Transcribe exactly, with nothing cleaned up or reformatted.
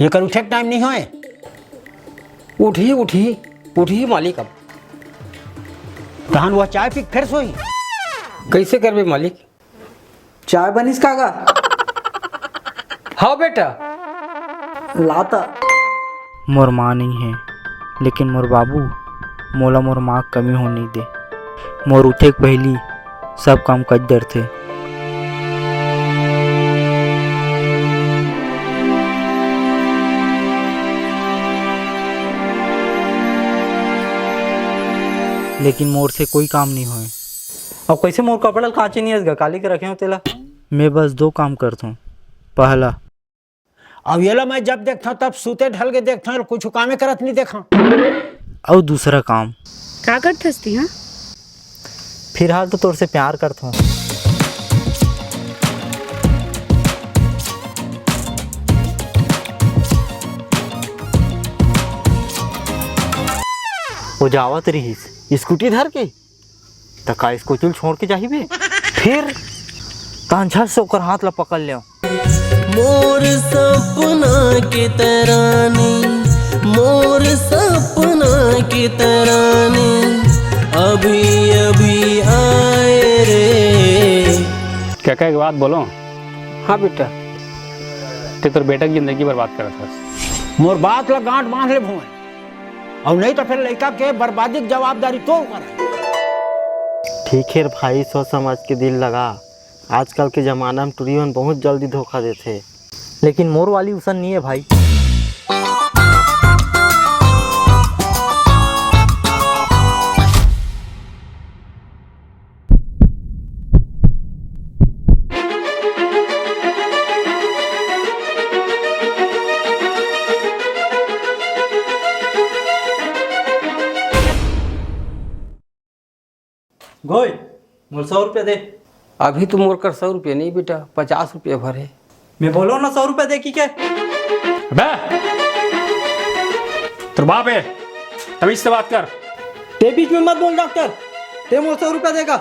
एकर उठे के टाइम नहीं होय। उठही, उठही, उठही मालिक अब। तहन वह चाय पी के फेर सोही। कैसे करबे मालिक? चाय बनिस का गा? हाँ बेटा। लाता। मोर माँ नहीं है, लेकिन मोर बाबू मोला मोर माँ के कमी होने नहीं दे। मोर उठे के पहिली सब काम कर डरथे। लेकिन मोर से कोई काम नहीं होए। अब कैसे मोर कपड़ा ल कांचे नहीं हस गा? काली के रखे हो तेला। मैं बस दो काम करथों। पहला, अब येला मैं जब देखथंव, तब सूते ढल के देखथंव, कुछ कामे करत नहीं देखा। अउ दूसरा काम। का करथस ती, हाँ? फिलहाल तो तोर से प्यार करथंव। वो जावत रहिस स्कूटी धर के, त का स्कूटी ल छोड़ के जाही बे? फिर तहन झट से ओकर हाथ ल पकड़ लेव। मोर सपना के तरानी, मोर सपना के तरानी, अभी अभी आए रे। काका, एक बात बोलो। हाँ बेटा। ते तोर बेटा के जिंदगी बर्बाद करत हस। मोर बात ल गांठ बांध ले भुवन, अउ नहीं तो फिर लइका के बर्बादी के जवाबदारी तो ऊपर है। ठीक है भाई, सोच समझ के दिल लगा। आजकल के जमाना में टुरी मन बहुत जल्दी धोखा देथे। लेकिन मोर वाली उसन नहीं है भाई। गोय, मोला सौ रुपया दे। अभी तो मोर कर सौ रुपया नहीं बेटा, पचास रुपया भर है। मैं बोलो ना सौ रुपया दे की के? अबे, तोर बाप है, तमीज से बात कर। ते बीच में मत बोल डॉक्टर, ते मोला सौ रुपया देगा।